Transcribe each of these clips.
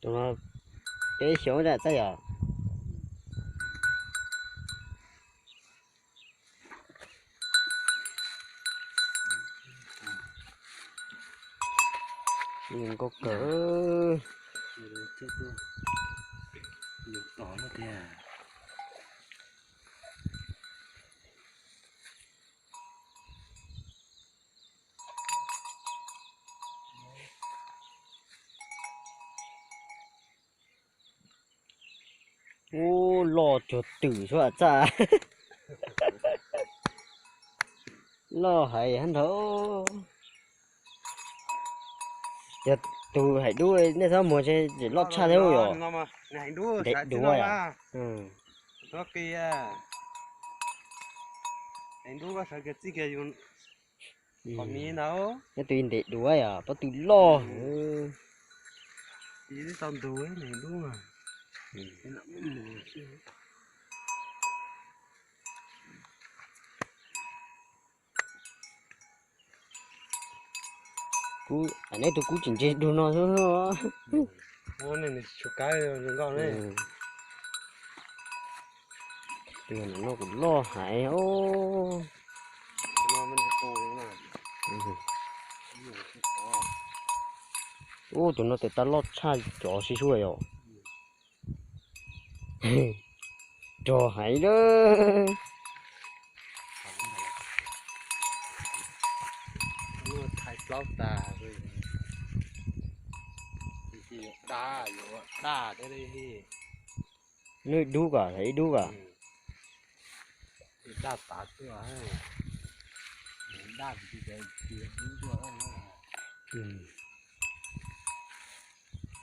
Tus no peb xyoo zam txaj yom. Nkauj kawg. Ub, loj cuag twm xwb txaj. Loj heev nrho. Yog tus hais dub nej txhob muag, loj tshaj thiab yom. Ntev duav. Nyob tus ntev duav yom, pob tw loj. Neb tus kub tseem ntse dua no xwb. Tus no kuj loj heev os. Ub, tus no tes taw loj tshaj cov sib suab yom. Rog heev lawm. Nws dub kawg, ib dub kawg.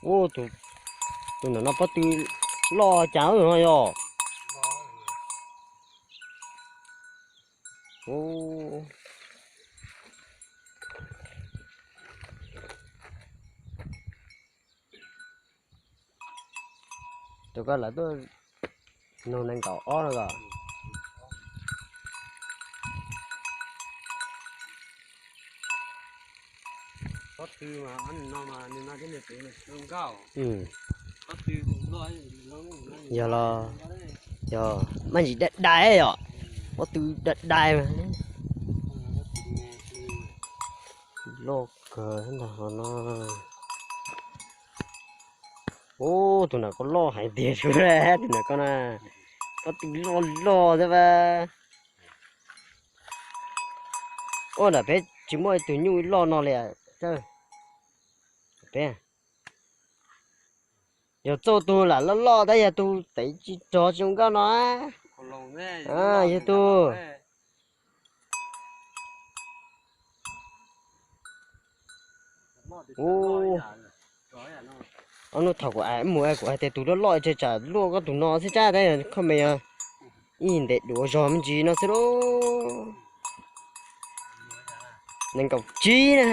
Ub, tus ntawm no pob tw loj cas no yog. Tus ko lawv tuaj nug nees nkaum ob no ko. Yog los, yog maj ntsis dai dai yom, pob tw dai dai mas. Loj kawg ntag ho no. Ub, tus nram ko loj hais tiag, tus nram ko na, pob tw loj loj thiab. Ua nram peb tsis muaj tus nyuj loj no li. Peb yog txauj tus lam loj loj tab yog tus tev tsis rog tsis zoo nkauj no. Yog tus Ub, ob hnub thaum kuv mus kuv hais tias tus loj loj tsam luaj koj tus no xwb, tsam tab yog koj me yog ib ntev duav zog me ntsis no xwb lauj. Nees nkaum tsib na.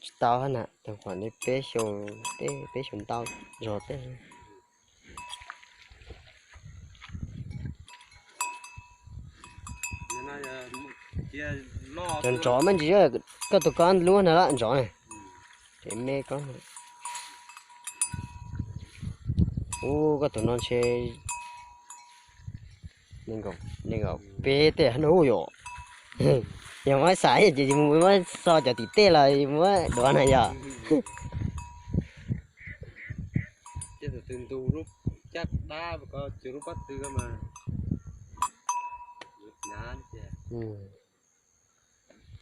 Tsis tau na, tau qhov peb xyoo, peb xyoo ntau zog tej. Cov ntsov me ntsis, koj tus ko lub na, ntsov na. Ces me ko. Ub, koj tus no ntshe nees nkaum peb tej no yom. Yog muab xav ces mus muab so cov tim tej los muab duav na yom.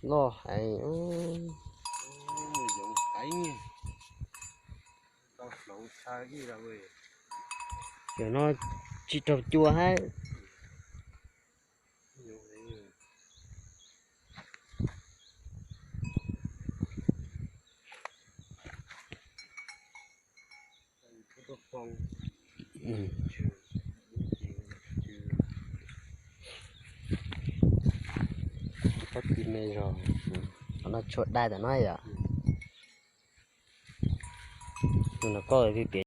Loj heev. Cov no tsis raug cua hab. Pob tw me zog, qhov no tshuav dai tom no yom. Tus no koj twb piav